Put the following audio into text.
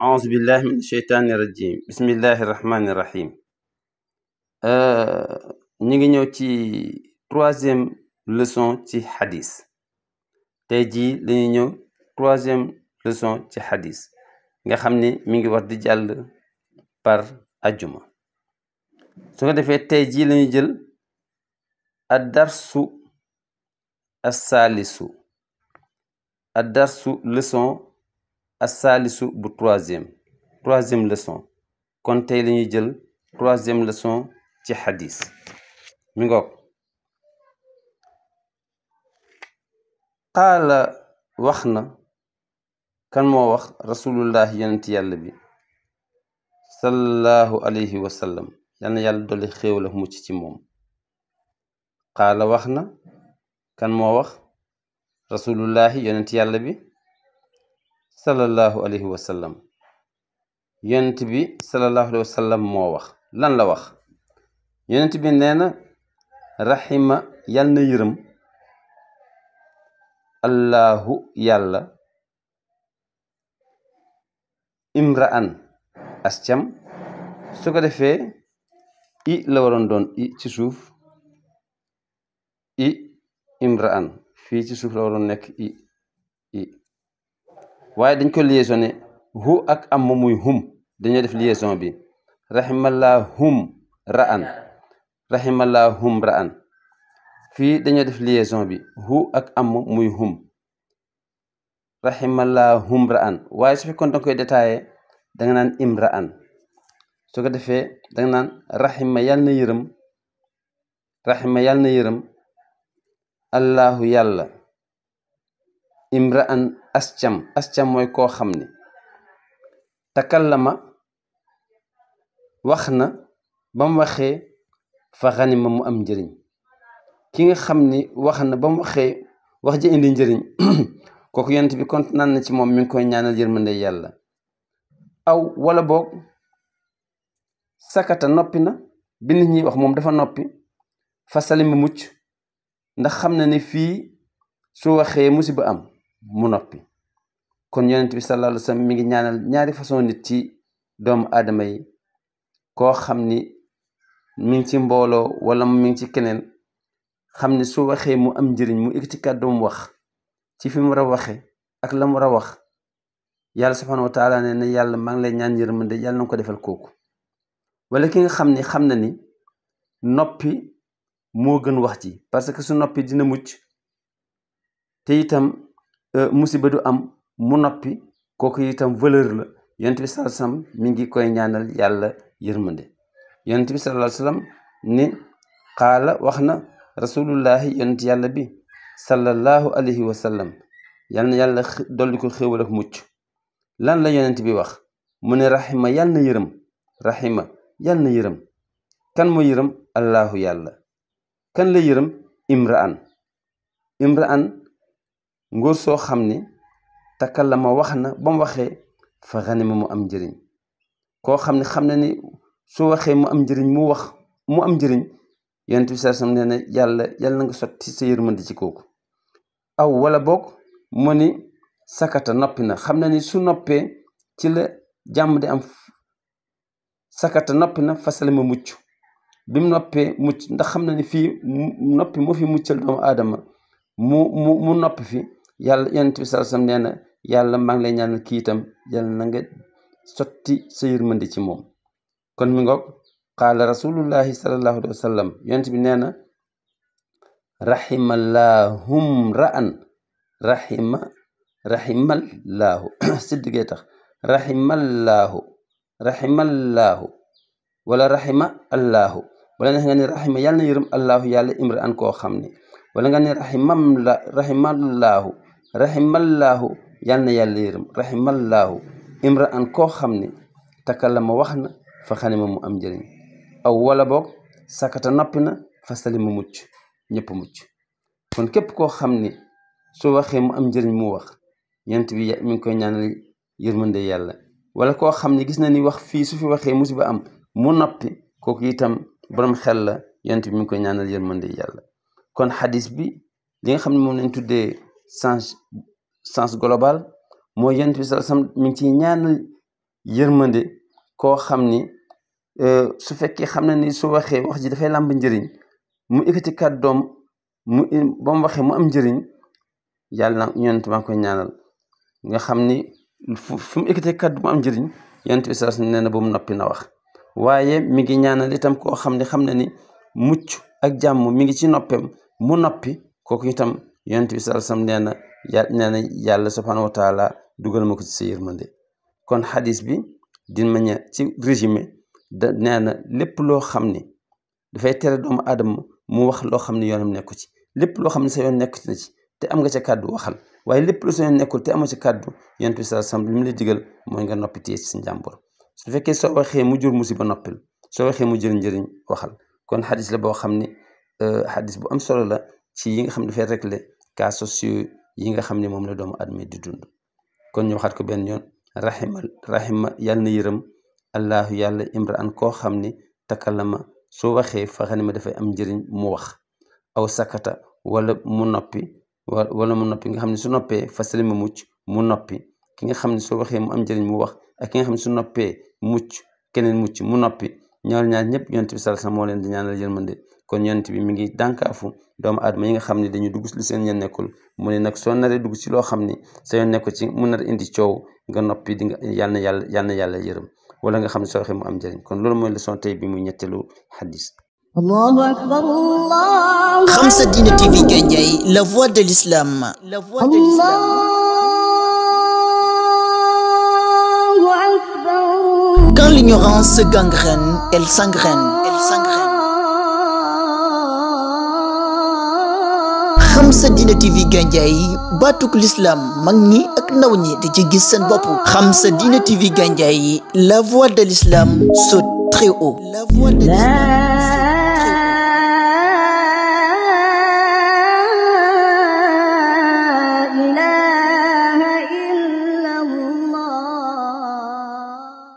أعوذ بالله من الشيطان الرجيم بسم الله الرحمن الرحيم ñu ngi ñëw ci troisième leçon ci hadis tey jii lañuy ñëw troisième leçon ci hadis nga xam ni mi ngi war di jàll par ajjuma su ko defee tey jii lañuy jël ad-darsu as-saalisu ad-darsu leçon as-saalisu bu troisième leçon kon tey lañuy jël troisième leçon ci hadis mi ngoog qaala wax na kan moo wax rasulullah yonent yàlla bi sallallahu alayhi wa sallam yal na yàlla dolli xéewal ak mucc ci moom qaala wax na kan moo wax rasulullahi yonent yàlla bi sallallahu alayhi wa sallam yonent bi sallallahu alayhi wa sallam moo wax lan la wax yonent bi nee na raxima yal na yërëm allahu yàlla imra'an ascam su ko defee i la waroon doon i ci suuf i imra'an fii ci suuf la waroon nekk i waaye dañ ko liaisonné hu ak am ma muy hum dañoo def liaison bi raximallahum ra'an raximallahum ra'an fii dañoo def liaison bi hu ak am ma muy hum raximallahum ra'an waaye su fekkoon danga koy détaillé danga naan imra'an su ko defee danga naan raxima yàlla na yërëm raxima yàlla na yërëm allahu yàlla imra'an ascam mooy koo xam ni takallama wax na ba mu waxee fa xanima mu am njëriñ ki nga xam ni wax na ba mu waxee wax ji indi njëriñ kooku yonent bi kontaan na ci moom mi ngi koy ñaanal yërmande yàlla aw wala boog sakata noppi na bi nit ñi wax moom dafa noppi fa salima mucc ndax xam na ni fii su waxee musiba am mu noppi kon yonent bi sallallahu alayhi wa sallam mi ngi ñaanal ñaari façon nit ci doomu aadama yi koo xam ni mi ngi ci mbooloo wala mi ngi ci keneen xam ni su waxee mu am njëriñ mu ekkati kàddoom wax ci fi mu war a waxe ak la mu war a wax yàlla subhanahu wa taala ne na yàlla maa ngi lay ñaan yërmande yàlla na ko defal kooku wala ki nga xam ni xam na ni noppi moo gën wax ji parce que su noppi dina mucc te itam musiba du am mu noppi kooku itam valeur la yonent bi sallallahu alayhi wasallam mi ngi koy ñaanal yàlla yërmande yonent bi sallallahu alayhi wasallam ni qaala wax na rasulullahi yonent yàlla bi sallallahu alayhi wa sallam yal na yàlla dolli ko xéewal ak mucc lan la yonent bi wax mu ne raxima yal na yërëm raxima yal na yërëm kan moo yërëm allahu yàlla kan la yërëm imra'an ngóor soo xam ni takallama wax na ba mu waxee fa xanima mu am njëriñ koo xam ne xam na ni su waxee mu am njëriñ mu wax mu am njëriñ yonent bi sallallahu alayhi wasallam nee na yàlla na nga sotti sa yërmande ci kooku aw wala boog mu ni sakata noppi na xam na ni su noppee ci la jàmm di am sakata noppi na fasale ma mucc bi mu noppee mucc ndax xam na ni fii noppi moo fi muccal doomu aadama mu noppi fi yàlla yonent bi sallallahu alayhi wasallam nee na yàlla maa ngi lay ñaanal kii itam yàlla na nga sotti sa yërmande ci moom kon mi ngoog qaala rasulullahi sallallahu alayhi wa sallam yonent bi nee na raximallahum ra'an raximallaahu siddigee tax raximallaahu wala raxima allaahu wala neex nga ni raxima yàlla na yërëm allaahu yàlla imra'an koo xam ni wala nga ni raximallaahu yàlla na yàlla yërëm raximallaahu imra'an koo xam ni takallama wax na fa xanima mu am njëriñ aw wala boog sakata noppi na fa salima mucc ñëpp mucc kon képp koo xam ni su waxee mu am njëriñ mu wax yonent bi mi ngi koy ñaanal yërmande yàlla wala koo xam ni gis na ni wax fii su fi waxee musiba am mu noppi kooku itam borom xel la yonent bi mi ngi koy ñaanal yërmande yàlla kon xadis bi li nga xam ne moom lañ tuddee sens global mooy yonent bi sallallahu alayhi wasallam mi ngi ciy ñaanal yërmande koo xam ni su fekkee xam na ni su waxee wax ji dafay làmb njëriñ mu ekkati kàddoom ba mu waxee mu am njëriñ yàlla yonent maa ngi koy ñaanal nga xam ni fu mu ekkatee kàddu mu am njëriñ yonent bi sallallahu alayhi wasallam nee na ba mu noppi na wax waaye mi ngi ñaanal itam koo xam ne ni mucc ak jàmm mi ngi ci noppeem mu noppi kooku itam yonent bi sallallahu alayhi wasallam nee na yàlla subhanahu wa taala dugal ma ko ci sa yërmande kon xadis bi d'une manière ci résumé nee na lépp loo xam ni dafay tere doomu aadama mu wax loo xam ne yoonam nekku ci lépp loo xam ne sa yoon nekku ci na ci te am nga ca kàddu waxal waaye lépp lu sa yoon nekkul te amoo ci kàddu yonent bi sallallahu alayhi wasallam li mu lay digal mooy nga noppi téye ci sa njàmbur su fekkee soo waxee mu jur musiba noppil soo waxee mu jël njëriñ waxal kon xadis la boo xam ni xadis bu am solo la ci yi nga xam ne dafay régler cas sociaux yi nga xam ne moom la doomu aadama di dund kon ñu waxaat ko benn yoon rahima yàlla na yërëm allahu yàlla imraan koo xam ni takallama soo waxee fa xam ne ma dafay am njëriñ mu wax aw sakata wala mu noppi nga xam ne su noppee fasali ma mucc mu noppi ki nga xam ne soo waxee mu am njëriñ mu wax ak ki nga xam ne su noppee mucc keneen mucc mu noppi ñaar ñëpp yonent bi sallallahu alayhi wasallam moo leen di ñaanal yërmande kon yonent bi mi ngi dànkaafu doomu aadama yi nga xam ne dañu dugg lu seen yoon nekkul mu ne nag soo naree dugg ci loo xam ni sa yoon nekkul ci mu nar indi coow nga noppi di nga yàlla na yàlla yërëm wala nga xam ne soo waxee mu am njëriñ kon loolu mooy leçon tey bi muy ñetteelu xadis. Allahu akbar Allah. Khamsa Dina TV Gandiaye, la voix de l'islam. Quand l'ignorance gangrène, elle s'engraine. Khamsa Dina TV Gandiaye, batuk l'islam mag ñi ak ndaw ñi di ci gis seen bopp. Khamsa Dina TV Gandiaye, la voix de l'islam saute très haut. La voix de l'islam.